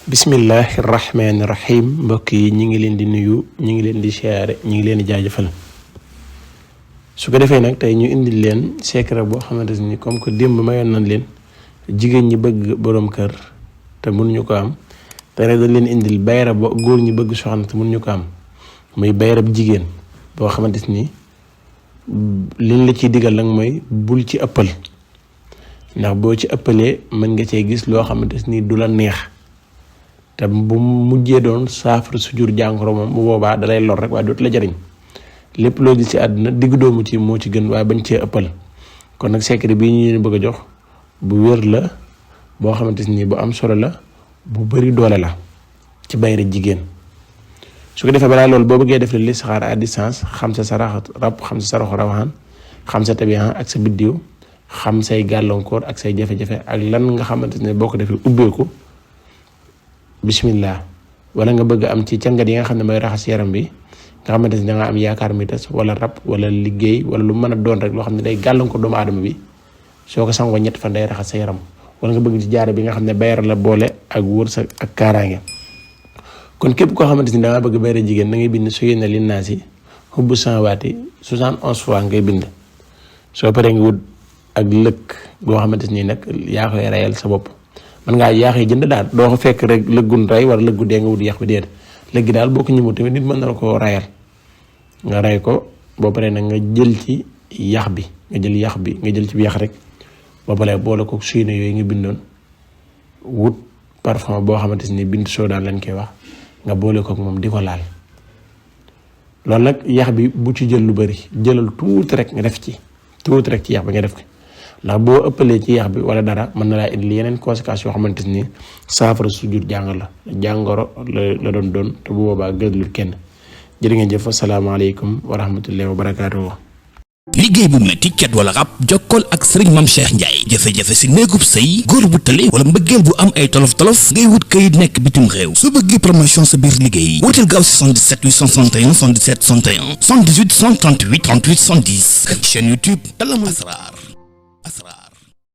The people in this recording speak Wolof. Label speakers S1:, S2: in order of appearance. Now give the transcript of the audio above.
S1: bismillahi rahmaani rahim mbokk yi ñi ngi leen di nuyu ñi ngi leen di siyaare ñi ngi leen di jaajëfal su ko defee nag tey ñu indil leen secret boo xamante ni comme que démb mayoon nañ leen jigéen ñi bëgg borom kër te mënuñu ko am te rek dañ leen indil bayra ba góor ñi bëgg soxna te mënuñu ko am muy bayrab jigéen boo xamante ni liñ la ciy digal nag mooy bul ci ëppal ndax boo ci ëppalee mën nga cee gis loo xamante ni du la neex te bu mujjee doon saafara su jur jàngoro moom bu boobaa dalay lor rek waaye dootu la jariñ lépp loo gis ci àdduna digg doomu ci moo ci gën waaye bañ cee ëppal kon nag secret bii ñu leen bëgg a jox bu wér la boo xamante ni bu am solo la bu bari doole la ci bayra jigéen su ko defee balaa loolu boo bëggee def la listixaar à distance xam sa sarax rab xam sa saraxu rawaxaan xam sa tabian ak sa biddiw xam say gàllankoor ak say jafe-jafe ak lan nga xamante ne boo ko defee ubbeeku bismillah wala nga bëgg am ci cangat yi nga xam ne mooy raxas yaram bi nga xamante ne da nga am yaakaar mi tas wala rab wala liggéey wala lu mën a doon rek loo xam ne day gàllankoor doomu aadama bi soo ko sangoo ñett fan day raxas sa yaram wala nga bëgg ci jaare bi nga xam ne bayra la boole ak wërsëg ak kaaraange kon képp koo xamante ni da nga bëgg bayra jigéen da ngay bind su yéene li naa si xubbu sanwaati 71 fois ngay bind soo paree nga wut ak lëkk boo xamante ni nag yaa koy rayal sa bopp man ngaa yaaxee jënd daal doo ko fekk rek lëggun ray wala lëggu dee nga wut yax bi déet léegi daal boo ko ñëmu tamit nit mën na la ko rayal nga ray ko boo paree nag nga jël ci yax bi nga jël yax bi nga jël ci yax rek boo paree boole ko suyna yooyu nga bindoon wut parfum boo xamante ni bind soo daan lañ koy wax nga boole ko moom di ko laal loolu nag yax bi bu ci jël lu bari jëlal tuuti rek nga def ci tuuti rek ci yax bi nga def ko ndax boo ëppalee ci yax bi wala dara mën na laa indi yeneen conséquences yoo xamante ni saafara su jur jàngoro la doon te bu boobaa gënalul kenn jërë ngeen jëf asalaamaaleykum wa rahmatullahi wa barakaatuhu.
S2: liggéey bu metti cat wala rab jokkool ak sëriñ Mame Cheikh Ndiaye jafe-jafe si néegub sëy góor bu tële wala mbëggeel bu am ay tolof-tolof ngay wut kayit nekk bitim réew soo bëggee promotion sa biir liggéey wooteel gaaw si 77 861 77 61 78 138 38 110 chaîne YouTube Talamul Asrar